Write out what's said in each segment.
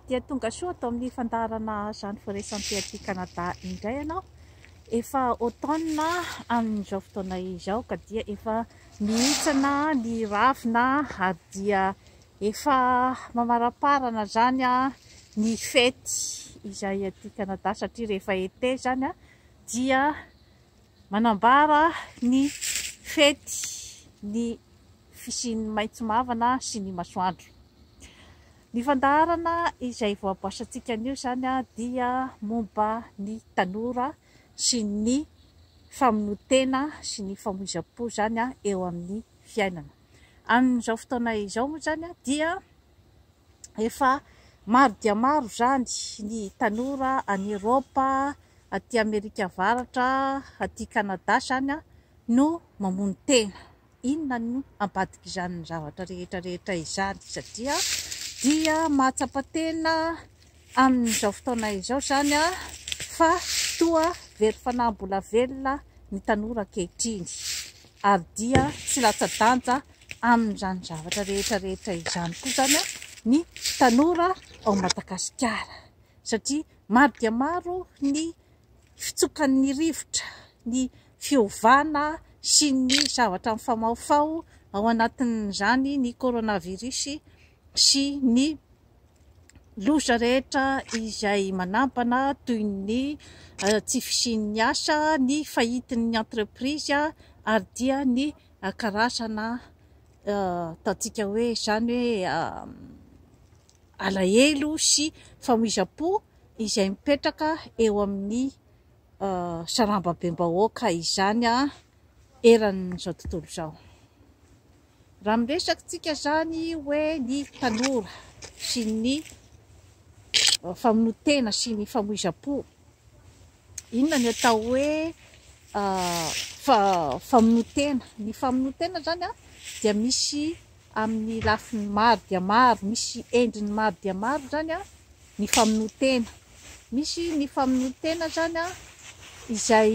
Dia tonga soa ato amin'ny fandaharana Jeanne Forêt Santé aty Canada indray ianao. Efa automne amin'izao fotoana izao ka dia efa mihitsana ny ravina ary dia efa mamaraparana izany ny fety izay aty Canada satria rehefa été izany dia manambara ny fety ny fisian'ny maitso mavana sy ny masoandro. Ny fandaharana izay voaboasantsika anio izany dia momba ny tanora sy ny famonoan-tena sy ny famoizam-po izany eo amin'ny fiainana. Amin'izao fotoana izao moa izany dia efa maro dia maro izany ny tanora any Eropa, aty Amerika Avaratra, aty Kanada izany no mamono tena. Inona no ambadik'izany zavatra rehetra rehetra izany? Satria dia mahatsapa tena amin'izao fotoana izao izany fa toa very fanahy mbola velona ny tanora ankehitriny ary dia tsy latsa-danja amin'izany zavatra rehetra rehetra izany koa izany ny tanora ao Madagasikara satria maro dia maro ny fitsokan'ny rivotra, ny fiovana sy ny zavatra mifamahofaho ao anatin'izany ny coronavirus sy ny loza rehetra izay manampana toy ny tsy fisian'ny asa, ny fahitin'ny entreprise ary dia ny karazana ataontsika hoe izany hoe alahelo sy famoizam-po izay mipetraka eo amin'ny sarambabem-bahoaka izany eran'izao tontolo izao. Raha miresaka tsika izany hoe ny tanora sy ny famonoan-tena sy ny famoizam-po, inona ny atao hoe famonoan-tena? Ny famonoan-tena izany dia misy amin'ny lafiny maro dia maro, misy endriny maro dia maro izany ny famonoan-tena. Misy ny famonoan-tena izany izay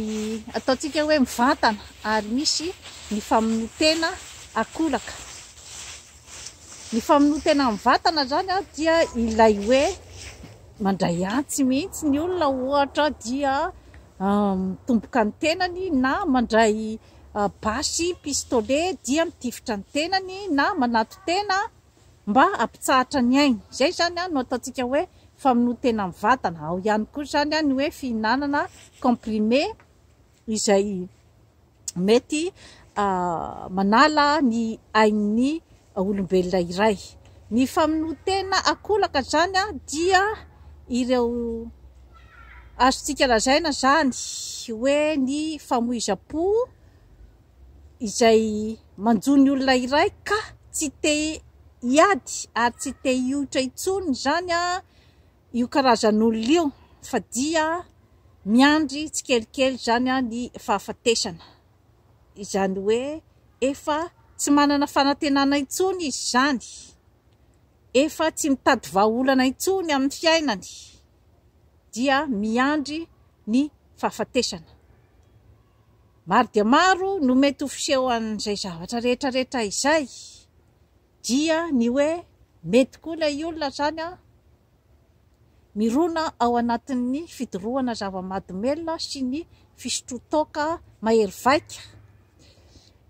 ataontsika hoe mivantana ary misy ny famonoan-tena akolaka. Ny famonoan-tena mivantana izany dia ilay hoe mandray antsy mihitsy ny olona ohatra dia mitomboka ny tenany na mandray basy, pistolet dia mitifitra ny tenany na manato-tena mba hampitsahatra ny ainy. Izay izany no ataontsika hoe famonoan-tena mivantana. Ao ihany koa izany ny hoe fihinanana comprimé izay mety manala ny ain'ny olombelona iray. Ny famonoan-tena akolaka izany dia ireo azontsika lazaina izany hoe ny famoizam-po izay manjo ny olona iray ka tsy te hiady ary tsy te hioitra intsony izany io karazan'olona io fa dia miandry tsikelikely izany ny fahafatesana. Izany hoe efa tsy manana fanantenana intsony izy izany, efa tsy mitady vahaolana intsony amin'ny fiainany dia miandry ny fahafatesana. Maro dia maro no mety ho fisehoan'izay zavatra rehetra rehetra izay, dia ny hoe mety koa ilay olona izany an, mirona ao anatin'ny fidorohana zava-mahadomelina sy ny fisotroan-toaka mahery vaika,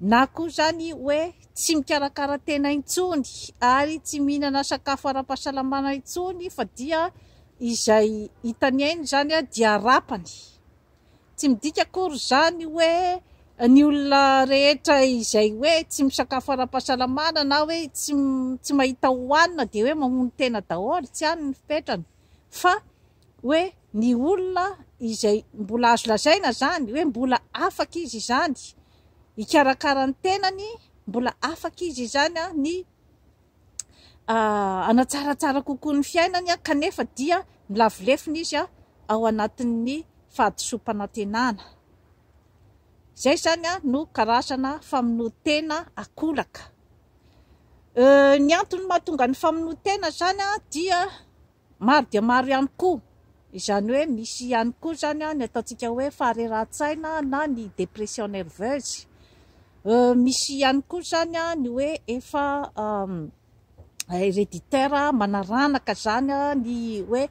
na koa izany hoe tsy mikarakara tena intsony ary tsy mihinana sakafo ara-pahasalamana intsony fa dia izay hitany ainy izany dia arapany. Tsy midika akory izany hoe ny olona rehetra izay hoe tsy misakafo ara-pahasalamana na hoe tsy tsy mahita hohanina dia hoe mamono tena daholo, tsy any ny fipetrany fa hoe ny olona izay mbola azo lazaina izany hoe mbola afaka izy izany hikarakara ny tenany, mbola afaka izy izany ny hanatsaratsara kokoa ny fiainany kanefa dia milavolefona izy ao anatin'ny fahadisoam-panantenana. Izay izany no karazana famonoan-tena akolaka. Ny antony mahatonga ny famonoan-tena izany dia Maro dia maro ihany koa, izany hoe misy ihany koa izany ny ataontsika hoe faharerahan-tsaina na ny dépression nerveuse. Misy ihany koa izany ny hoe efa. héréditaire, manaranaka izany ny hoe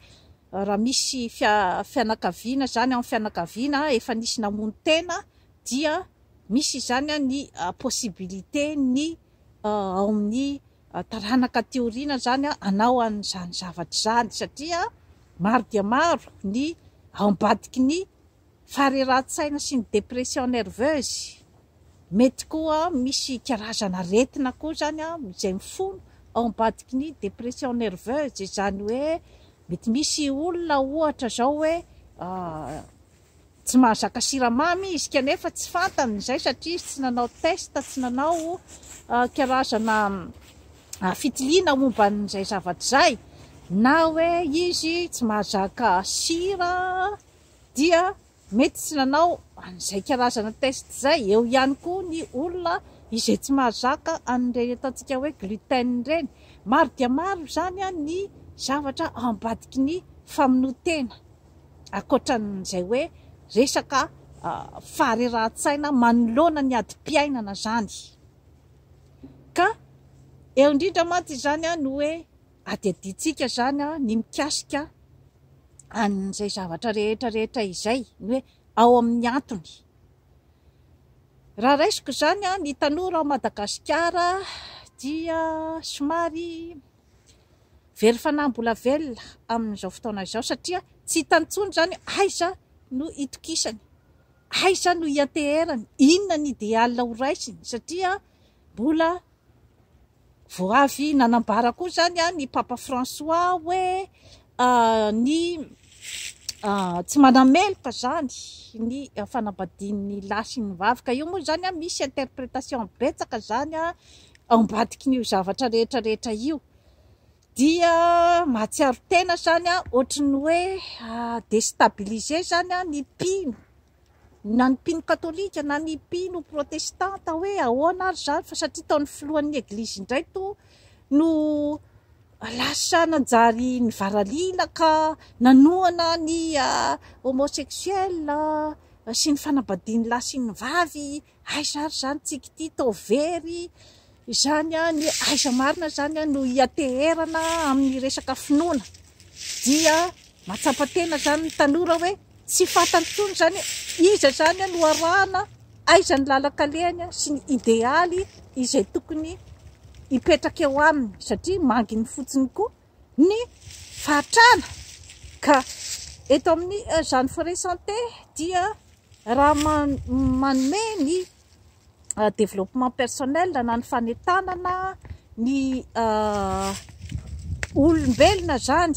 raha misy fianakaviana izany, ao amin'ny fianakaviana efa nisy namono tena dia misy izany ny possibilité ny ao amin'ny taranaka aty aoriana izany hanao an'izany zavatra izany, satria maro dia maro ny ao ambadiky ny faharerahan-tsaina sy ny dépression nerveuse. Mety koa misy karazana aretina koa izany izay mifono ao ambadiky ny dépression nerveuse, izany hoe mety misy olona ohatra izao hoe tsy mahazaka siramamy izy kanefa tsy fantany izay satria izy tsy nanao test, tsy nanao karazana fitiliana momba an'izay zavatra izay, na hoe izy tsy mahazaka sira dia mety tsy nanao an'izay karazana test izay. Eo ihany koa ny olona izay tsy mahazaka an'ireny ataontsika hoe gluten ireny. Maro dia maro izany ny zavatra ao ambadiky ny famonoan-tena, ankoatran'izay hoe resaka faharerahan-tsaina manoloana ny adim-piainana izany. Ka eo indrindra mantsy izany no hoe adiadintsika izany ny mikasika an'izay zavatra rehetra rehetra izay, ny hoe ao amin'ny antony. Raha raisiko izany ny tanora ao Madagasikara dia somary very fanahy mbola velona amin'izao fotoana izao, satria tsy hitany intsony izany aiza no hitokisany, aiza no hianteherany, inona ny idéal ho raisiny, satria mbola vao avy nanambara koa izany ny Papa François hoe ny tsy manameloka izany ny fanambadian'ny lahy sy ny vavy. Ka io moa izany misy interprétation betsaka izany ao ambadikin'io zavatra rehetra rehetra io. Dia mahatsiaro tena izany ohatry ny hoe déstabilisé izany ny mpino, na ny mpino katolika na ny mpino protestanta, hoe ahoana ary izany, fa satria tao ny filohan'ny eglizy indray to no lasa nanjary nivaralila ka nanohana ny homosexuel sy ny fanambadian'ny lahy sy ny vavy. Aiza ary izany tsika ity tô very izany ny aiza marina izany no hiateherana amin'ny resaka finoana. Dia mahatsapa tena izany ny tanora hoe tsy fantany intsony izany iza izany no arahana, aiza ny lalan-kalehany sy ny idealy izay tokony hipetraka eo aminy, satria manginy fotsiny koa ny fahatrana. Ka eto amin'ny Jeanne Forêt Santé dia raha manome ny développement personnel na ny fanentanana ny olombelona izany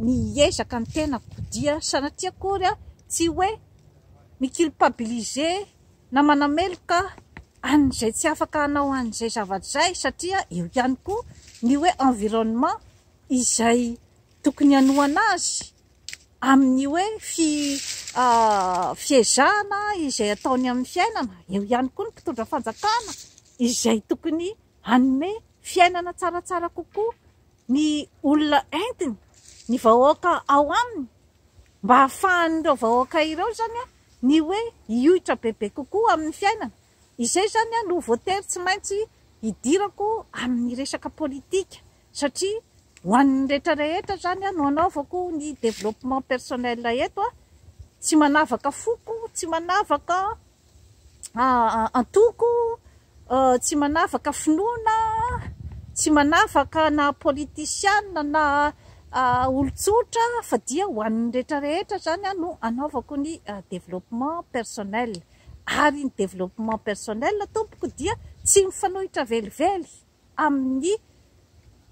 ny hiezaka ny tenako, dia sanatria akory tsy hoe mi-culpabiliser na manameloka an'izay tsy afaka hanao an'izay zavatra izay, satria eo ihany koa ny hoe environnement izay tokony hanohana azy amin'ny hoe fiezahana izay ataony amin'ny fiainana. Eo ihany koa ny mpitondra fanjakana izay tokony hanome fiainana tsaratsara kokoa ny olona entiny, ny vahoaka ao aminy, mba hahafahan'ireo vahoaka ireo izany ny hoe hioitra bebe kokoa amin'ny fiainana. Izay izany no voatery tsy maintsy hidirako amin'ny resaka politika, satria ho an'ny rehetra rehetra izany no anaovako ny développement personnel eto, tsy manavaka foko, tsy manavaka antoko, tsy manavaka finoana, tsy manavaka na politisiana na olon-tsotra, fa dia ho an'ny rehetra rehetra izany no anaovako ny développement personnel. Ary ny développement personnel tompoko dia tsy mifanohitra velively amin'ny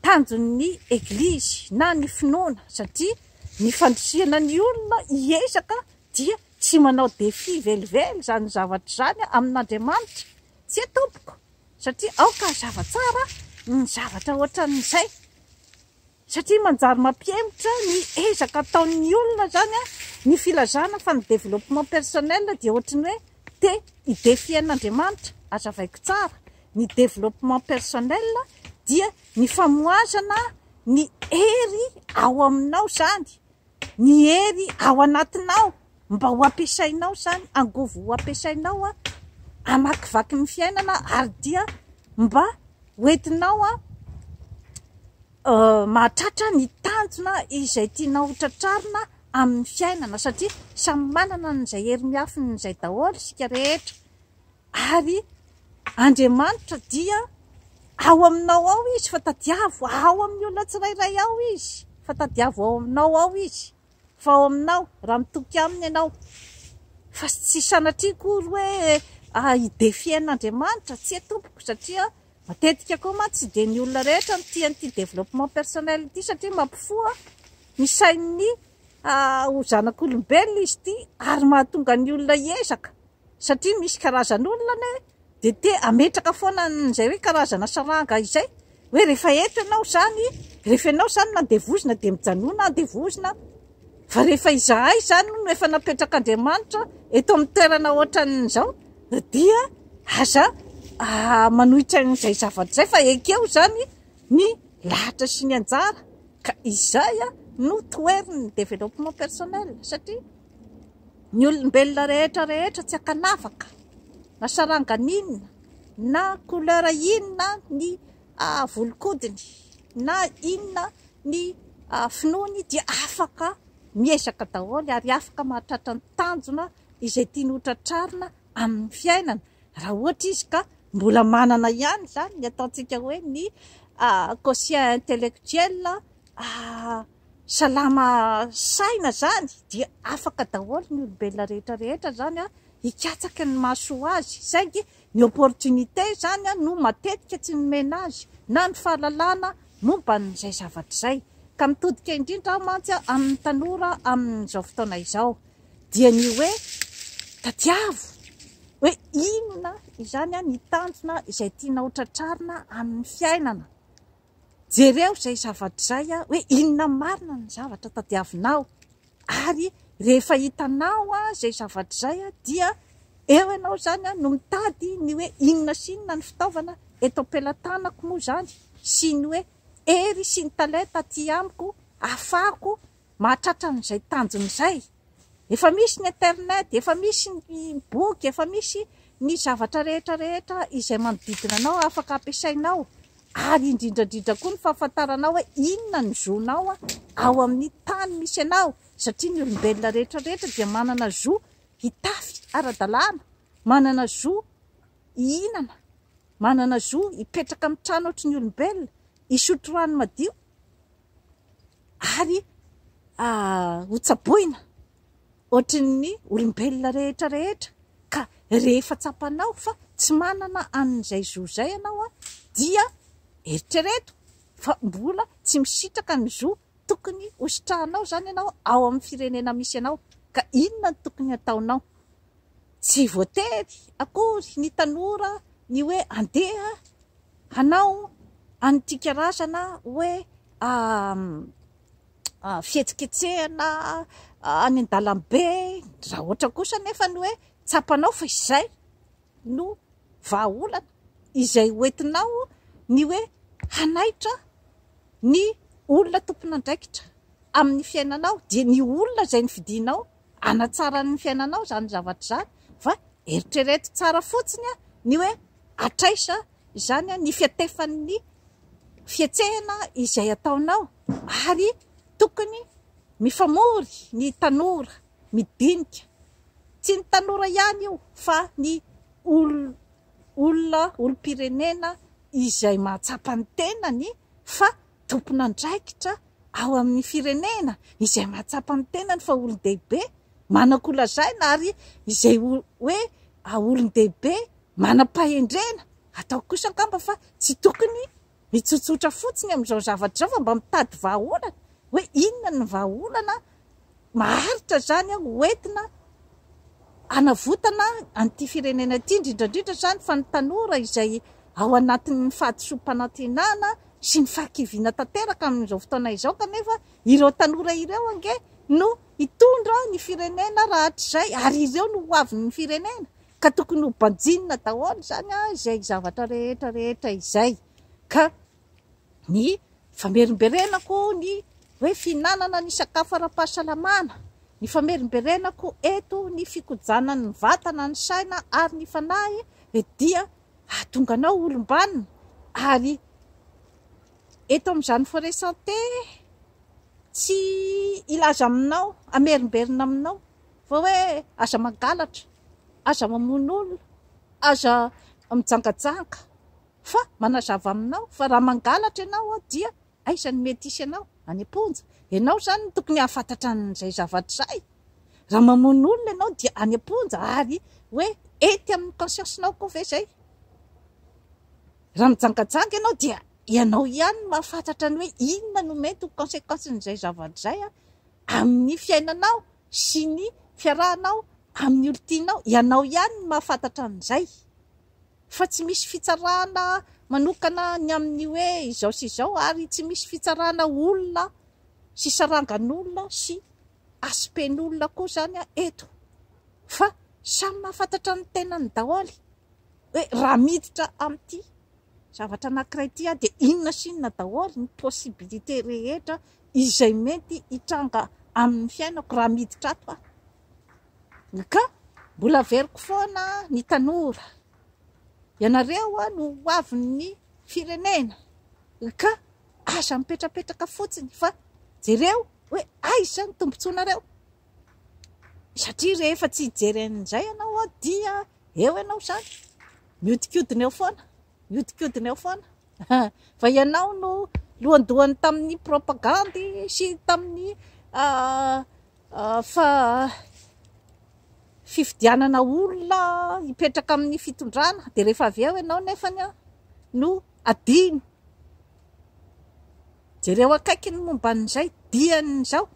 tanjon'ny Eglizy na ny finoana, satria ny fandrisihana ny olona hiezaka dia tsy manao défi velively izany zavatra izany amin'Andriamanitra. Tsia tompoko, satria aoka hazava tsara ny zavatra ohatran'izay, satria manjary mampihemotra ny ezaka ataon'ny olona izany ny filazana fa ny développement personnel dia ohatry ny hoe te hi-défier an'Andriamanitra. Hazavaiko tsara, ny développement personnel dia ny famohazana ny hery ao aminao izany, ny hery ao anatinao mba ho ampiasainao izany, angovo ho ampiasainao hamakivaky ny fiainana, ary dia mba hoentinao. mahatratra ny tanjona izay tianao ho tratrarina amin'ny fiainana satria samy manana an'izay hery miafina izay daholo isika rehetra ary Andriamanitra dia ao aminao ao izy fa tadiavo ao amin'ny olona tsirairay ao izy fa tadiavo ao aminao ao izy fa ao aminao raha mitoky aminy ianao fa tsy sanatria akory hoe hi-defier an'Andriamanitra, tsia tompoko satria Matetika koa mantsy tsy dia ny olona rehetra no tia an'ity développement personnel ity satria mampifoha ny sain'ny ho zanak'olombelona izy ity ary mahatonga ny olona hiezaka satria misy karazan'olona anie dia te hametraka foana an'izay hoe karazana saranga izay hoe rehefa eto ianao izany, rehefa ianao izany nandevozina dia mijanona andevozina fa rehefa izahay izany no efa napetrak'Andriamanitra eto amin'ny toerana ohatran'izao dia aza manohitra an'izay zavatra izay fa ekeo izany ny lahatra sy ny anjara ka izay no toherin'ny développement personnel satria ny olombelona rehetra rehetra tsy ankanavaka na sarangan'inona na couleur inona ny volon-kodiny na inona ny finoany dia afaka miezaka daholo ary afaka mahatratra ny tanjona izay tiany ho tratrarina amin'ny fiainana raha ohatra izy ka mbola manana ihany izany ny ataontsika hoe ny quotient intellectuel salama saina izany dia afaka daholo ny olombelona rehetra rehetra izany hikatsaka ny mahasoa azy saingy ny opportunité izany no matetika tsy nomena azy na ny fahalalana momba an'izay zavatra izay ka mitodika indrindra aho mantsy amin'ny tanora amin'izao fotoana izao dia ny hoe tadiavo hoe inona izany ny tanjona izay tianao tratrarina amin'ny fiainana. Jereo izay zavatra izay hoe inona marina ny zavatra tadiavinao ary rehefa hitanao izay zavatra izay dia eo ianao izany no mitady ny hoe inona sy inona ny fitaovana eto am-pelatanako moa izany sy ny hoe hery sy ny talenta aty amiko ahafahako mahatratra an'izay tanjona izay. Efa misy ny internet, efa misy ny boky, efa misy ny zavatra rehetra rehetra izay manodidina anao afaka ampiasainao ary indrindra indrindra koa ny fahafantaranao hoe inona ny zonao ao amin'ny tany misy anao satria ny olombelona rehetra rehetra dia manana zo hitafy ara-dalàna, manana zo hihinana, manana zo hipetraka amin'ny trano ohatry ny olombelona, hisotro rano madio. ary ho tsaboina ohatrin'ny olombelona rehetra rehetra ka rehefa tsapanao fa tsy manana an'izay zo izay ianao dia eritrereto fa mbola tsy misitraka ny zo tokony ho sitrahanao izany ianao ao amin'ny firenena misy anao ka inona no tokony hataonao? Tsy voatery akory ny tanora ny hoe andeha hanao an'ity karazana hoe fihetsiketsehana any an-dalambe, raha ohatra kosa anefa ny hoe tsapanao fa izay no vahaolana izay hoentinao ny hoe hanaitra ny olona tompon'andraikitra amin'ny fiainanao dia ny olona izay nofidinao hanatsara ny fiainanao izany zavatra izany fa eritrereto tsara fotsiny ny hoe hatraiza izany ny fiantefan'ny fihetsehana izay ataonao ary tokony mifamory ny tanora midinika, tsy ny tanora ihany io fa ny olona olom-pirenena izay mahatsapa ny tenany fa tompon'andraikitra ao amin'ny firenena, izay mahatsapa ny tenany fa olon-dehibe manan-kolazaina ary izay hoe olon-dehibe manam-pahendrena, ataoko kosa angamba fa tsy tokony mitsotsotra fotsiny amin'izao zavatra izao fa mba mitady vahaolana hoe inona ny vahaolana maharitra izany ho entina hanavotana an'ity firenena ity, indrindra indrindra izany fa ny tanora izay ao anatin'ny fahadisoam-panantenana sy ny fahakiviana tanteraka amin'izao fotoana izao kanefa ireo tanora ireo ange no hitondra ny firenena rahatrizay ary ireo no ho avin'ny firenena ka tokony ho banjinina daholo izany izay zavatra rehetra rehetra izay ka ny famerimberenako ny hoe fihinanana ny sakafo ara-pahasalamana, ny famerimberenako eto ny fikojana ny vatana, ny saina ary ny fanahy dia hahatonga anao olom-banona ary. Eto amin'izany Forêt Santé tsy hilaza aminao, hamerimberina aminao fa hoe aza mangalatra, aza mamono olona, aza mijangajanga fa manazava aminao fa raha mangalatra ianao dia aiza no mety hisy anao? Any am-ponja. Ianao izany no tokony hahafantatra an'izay zavatra izay. Raha mamono olona ianao dia any am-ponja ary hoe ety amin'ny conscience-nao koa ve izay? Raha mijangajanga ianao dia ianao ihany no mahafantatra ny hoe inona no mety ho consequence-n'izay zavatra izay amin'ny fiainanao sy ny fiarahanao amin'ny olon-tianao. Ianao ihany no mahafantatra an'izay. Fa tsy misy fitsarana manokana ny amin'ny hoe izao sy izao ary tsy misy fitsarana olona sy sarangan'olona sy aspect-n'olona koa izany eto. Fa samy mahafantatra ny tenany daholo hoe raha miditra amin'ity zavatra anankiray ity aho dia inona sy inona daholo ny possibilité rehetra izay mety hitranga amin'ny fiainako raha miditra ato aho. Ka mbola averiko foana ny tanora, ianareo no ho avin'ny firenena ka aza mipetrapetraka fotsiny fa jereo hoe aiza ny tombontsoanareo satria rehefa tsy hijery an'izay ianao dia eo ianao izany mihodinkodina eo foana, mihodinkodina eo foana fa ianao no lohandohany tamin'ny propagandy sy tamin'ny Fa fifidianana olona hipetraka amin'ny fitondrana dia rehefa avy eo ianao nefany no adino. Jereo akaiky ny momba an'izay dian'izao,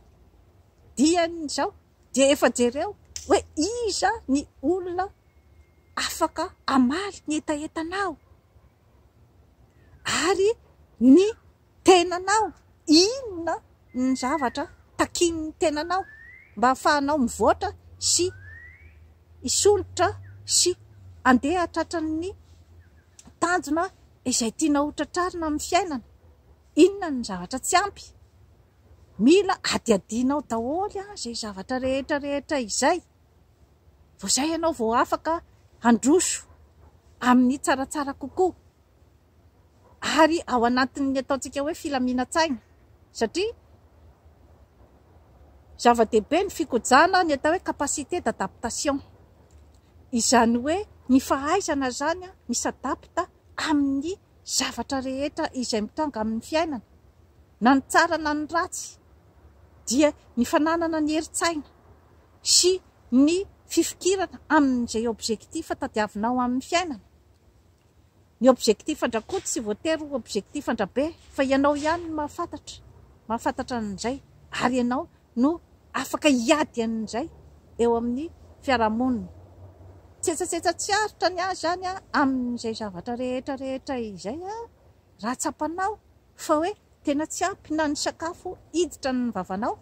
dian'izao dia efa jereo hoe iza ny olona afaka hamaly ny hetahetanao ary ny tenanao, inona ny zavatra takian'ny tenanao mba hahafahanao mivoatra sy hisondrotra sy handeha hahatratra ny tanjona izay tianao ho tratrarina amin'ny fiainana. Inona ny zavatra tsy ampy? Mila hadihadianao daholo izay zavatra rehetra rehetra izay. Vao izay ianao vao afaka handroso amin'ny tsaratsara kokoa. ary ao anatin'ny ataontsika hoe filaminan-tsaina satria zava-dehibe ny fikojana ny atao hoe capacité d'adaptation, izany hoe ny fahaizana izany mi-s'adapte amin'ny zavatra rehetra izay mitranga amin'ny fiainana na ny tsara na ny ratsy dia ny fananana ny herin-tsaina sy ny fifikirana amin'izay objectif tadiavinao amin'ny fiainana. Ny objectif an-dRakoto tsy voatery ho objectif an-dRabe fa ianao ihany no mahafantatra, mahafantatra an'izay ary ianao no afaka hiady an'izay eo amin'ny fiarahamonina. Tsetsatsetsa tsy aritra ny ahy izany amin'izay zavatra rehetra rehetra izay raha tsapanao fa hoe tena tsy ampy na ny sakafo hiditra ny vavanao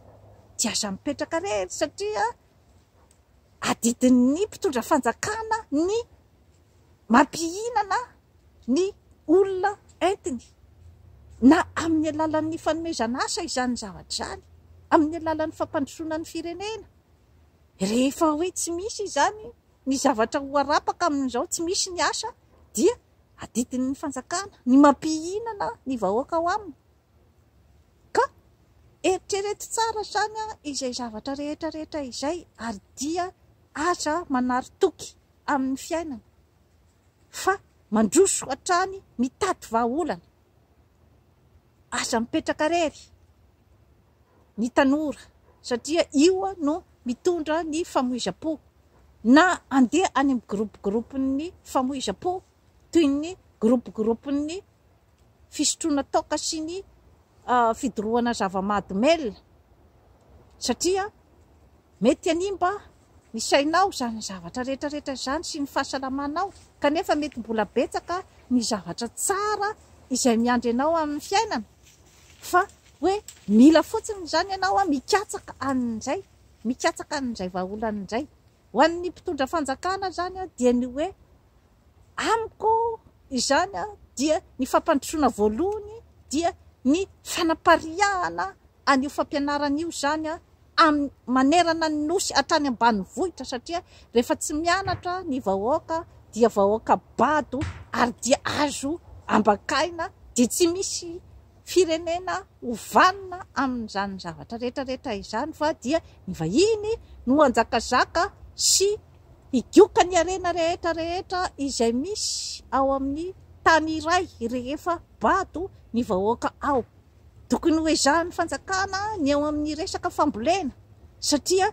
dia aza mipetraka rery satria adidin'ny mpitondra fanjakana ny mampihinana ny olona entiny na amin'ny alalan'ny fanomezana asa izany zavatra izany, amin'ny alalan'ny fampandrosoana ny firenena. Rehefa hoe tsy misy izany ny zavatra ho arapaka amin'izao, tsy misy ny asa dia adidin'ny fanjakana ny mampihinana ny vahoaka ao aminy. Ka eritrereto tsara izany izay zavatra rehetra rehetra izay ary dia aza manary toky amin'ny fiainana fa mandroso hatrany mitady vahaolana. Aza mipetraka rery ny tanora satria io no mitondra ny famoizam-po na andeha any amin'ny groupe groupe-n'ny famoizam-po toy ny groupe groupe-n'ny fisotroana toaka sy ny fidorohana zava-mahadomelina satria mety hanimba ny sainao izany zavatra rehetra rehetra izany sy ny fahasalamanao kanefa mety mbola betsaka ny zavatra tsara izay miandry anao amin'ny fiainana fa hoe mila fotsiny izany ianao mikatsaka an'izay mikatsaka an'izay vahaolana izay. Ho an'ny mpitondra fanjakana izany dia ny hoe Amiko izany dia ny fampandrosoana voalohany dia ny fanapariahana an'io fampianarana io izany amin'ny manerana ny nosy hatrany ambanivohitra satria rehefa tsy mianatra ny vahoaka dia vahoaka bado ary dia azo ambakaina dia tsy misy. firenena ho vanona amin'izany zavatra rehetra rehetra izany fa dia ny vahiny no hanjakazaka sy higoka ny harena rehetra rehetra izay misy ao amin'ny tany iray rehefa bado ny vahoaka ao. Tokony ho ezahan'ny fanjakana ny eo amin'ny resaka fambolena satria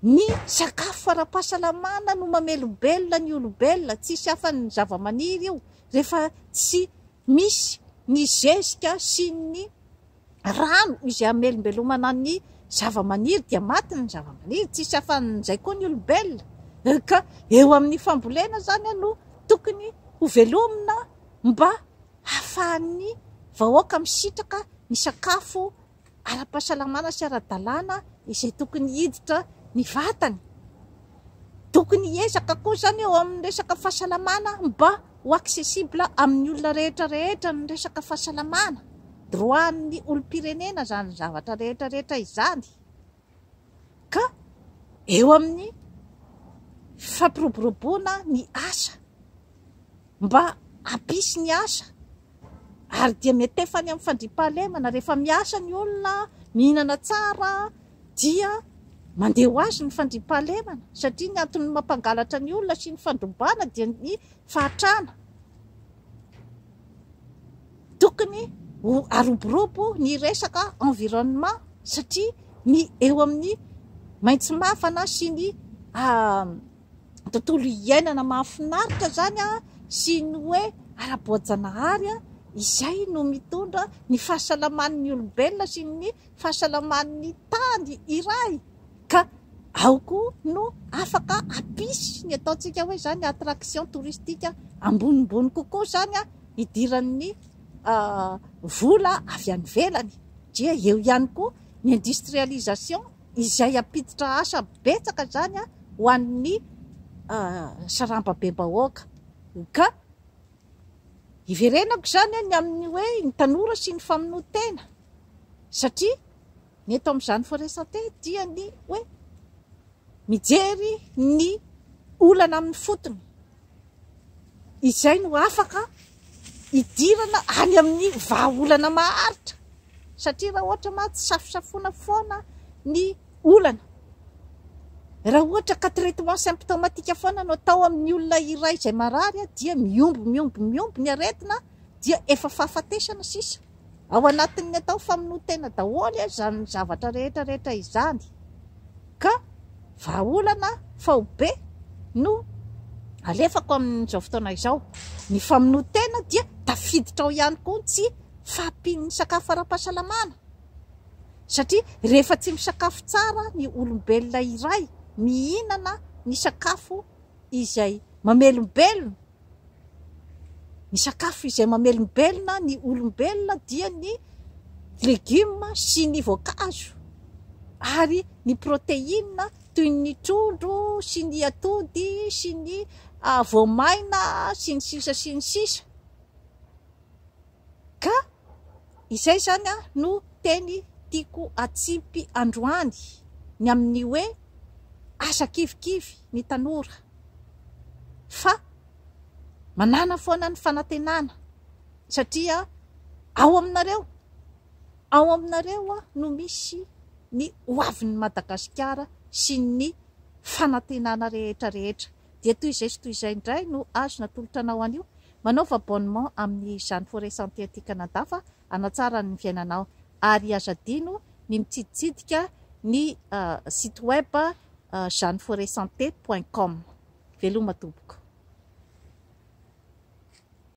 ny sakafo ara-pahasalamana no mamelombelona ny olombelona, tsisy afa-ny zavamaniry io rehefa tsy misy ny zezika sy ny rano izay hamelombelomana ny zavamaniry dia maty ny zavamaniry, tsisy afa-n'izay koa ny olombelona. Ka eo amin'ny fambolena izany no tokony ho velomina mba hahafahan'ny vahoaka misitraka ny sakafo ara-pahasalamana sy ara-dalàna izay tokony hiditra ny vatany. Tokony hiezaka koa izany eo amin'ny resaka fahasalamana mba ho accessible amin'ny olona rehetra rehetra ny resaka fahasalamana. Droit-n'ny olom-pirenena izany zavatra rehetra rehetra izany. Ka eo amin'ny fampiroboroboana ny asa mba hampisy ny asa ary dia miantefa any amin'ny fandriampahalemana. Rehefa miasa ny olona, mihinana tsara dia mandeha ho azy ny fandriampahalemana satria ny antony mampangalatra ny olona sy ny fandrobana dia ny fahatrana. Tokony ho aroborobo ny resaka environnement satria ny eo amin'ny maitso mavana sy ny tontolo iainana mahafinaritra izany sy ny hoe ara-boajanahary izay no mitondra ny fahasalaman'ny olombelona sy ny fahasalaman'ny tany iray ka ao koa no afaka hampisy ny ataontsika hoe izany attraction touristique ambonimbony kokoa izany hidiran'ny vola avy any ivelany dia eo ihany koa ny industrialisation izay hampiditra asa betsaka izany ho an'ny sarambabem-bahoaka. Ka hiverenako izany ny amin'ny hoe ny tanora sy ny famonoan-tena satria ny eto amin'izany Forêt Santé dia ny hoe mijery ny olana amin'ny fotony. Izay no afaka hidirana any amin'ny vahaolana maharitra satria raha ohatra mantsy safosafoana foana ny olana, raha ohatra ka traitement symptomatique foana no atao amin'ny olona iray izay marary dia mihombo mihombo mihombo ny aretina dia efa fahafatesana sisa. Ao anatin'ny atao famonoan-tena daholo izany zavatra rehetra rehetra izany ka vahaolana faobe no alefako amin'izao fotoana izao. Ny famonoan-tena dia tafiditra ao ihany koa ny tsy fahampian'ny sakafo ara-pahasalamana satria rehefa tsy misakafo tsara ny olombelona iray mihinana ny sakafo izay mamelombelona, Ny sakafo izay mamelombelona ny olombelona dia ny legioma sy ny voankazo ary ny protéine toy ny trondro sy ny atody sy ny voamaina sy ny sisa sy ny sisa. Ka izay izany no teny tiako atsipy androany ny amin'ny hoe aza kivikivy ny tanora fa Manàna foana ny fanantenana satria ao aminareo, ao aminareo no misy ny hoavin'i Madagasikara sy ny fanantenana rehetra rehetra. Dia toy izay sy toy izay indray no azo natolotra anao anio. Manaova abonnement amin'ny Jeanne Forêt Santé aty Canada fa hanatsara ny fiainanao. Ary aza adino ny mitsiditsidika ny site web jeanneforêtsanté point com. Veloma tompoko.